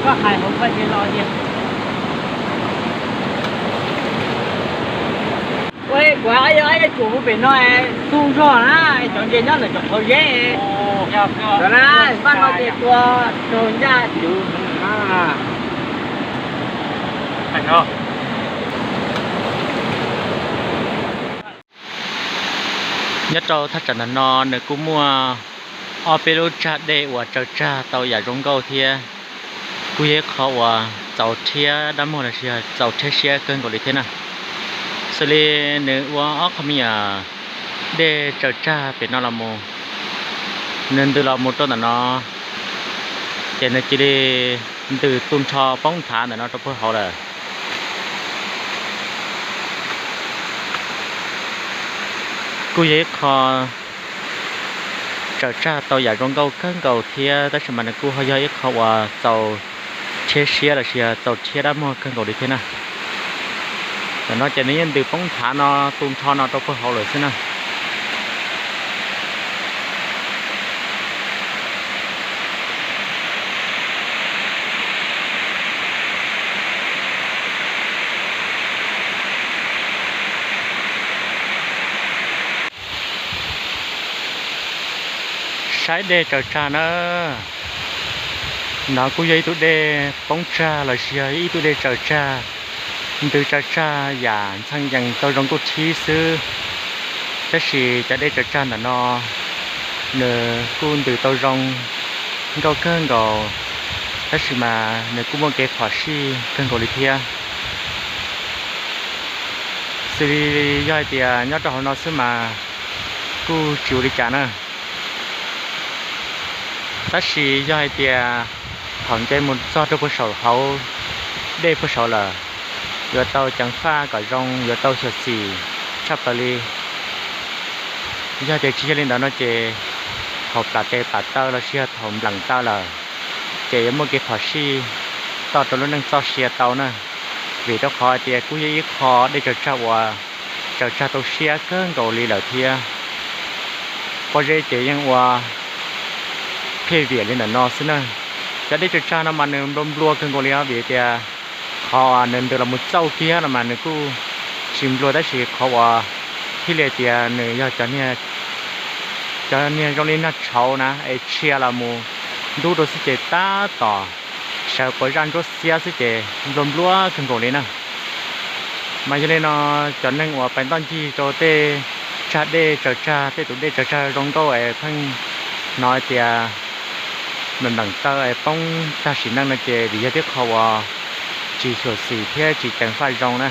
Koj hais hauv koj ces los tiag. Ua kuv yog ib cuam pem no tu zog na, cov ntses nyob ntawm cov qhov zeb. Cov na, npaj no ces tua raug ncaj cuv na. Nyob rau thaj tsam ntawm no nws kuj muaj ob peb lub tsag dej uas tsaws tsag tau yam zoo nkauj thiab kuj yog ib qho uas txaus rhiab dab muag los sis yog txaus rhiab siab kawg nkaus li thiab na. Xws li nws ua ob qho me nyuam dej tsaws tsag pem no los mus, nws ntws los mus rau ntawm no, ces nws cia li ntws tu nrho poob nthav ntawm no rau puag hauv lawm. Kuj yog ib qho tsaws tsag tau yam zoo nkauj kawg nkaus thiab tab sis mas nws kuj ho yog ib qho uas txaus rhiab siab los sis yog txaus rhiab dab muag kawg nkaus li thiab na. Ntawm no ces nws yeej ntws poob nthav no tu nrho no rau puag hauv lawm xwb na. Saib dej tsaws tsag na. No kuj yog ib tug dej poob tsag los sis yog ib tug dej tsaws tsag, ntws tsaws tsag yam ntxhee yees tau zoo nkauj thib xwb. Tab sis cov dej tsaws tsag ntawm no nws kuj ntws tau zoo nkauj kawg nkaus, tab sis mas nws kuj muaj kev phom sij kawg nkaus li thiab. Xws li yog hais tias nyob rau hauv no xwb mas kuj tsis ua li cas na. Tab sis yog hais tias thaum nce mus txog rau puag saum hauv dej puag saud lawm, yuav tau ceev faj kom zoo, yuav tau xyuam xim tshaj plaws li. Yog tias tsis yog li ntawd no ces thaum plam tes plam taw los sis yog thaum npleem taw lawm, ces yuav muaj kev phom sij toj rau lub neej txoj sia tau na. Vim rau qhov hais tias kuj yog ib qho dej tsaws tsag uas tsaws tsag tau siab kawg nkaus li lawm thiab. Pob zeb ces yeej ua pheej viam li ntawm no xwb na. Cov dej tsaws tsag no mas nws nplua nplua kawg nkaus li os, vim tias qhov uas nws ntws los mus txauj kiag no mas nws kuj tsis nplua, tab sis qhov uas thiaj li tias nws yog cov niag zoo li nag tshauv na es tshia los mus ntub rau xwb ces tab tom sawv quav zaj ntsuab xiab xwb ces nplua nplua kawg nkaus li na. Mas yog li no cov neeg uas pais ntoj ncig rau tej tsag dej tsaws tsag, tej tus dej tsaws tsag zoo nkauj es pheej hnov tias npleem taw es poob tag sim neej no ces vim yog tib qho uas tsis xyuam xim thiab tsis ceev faj zoo na.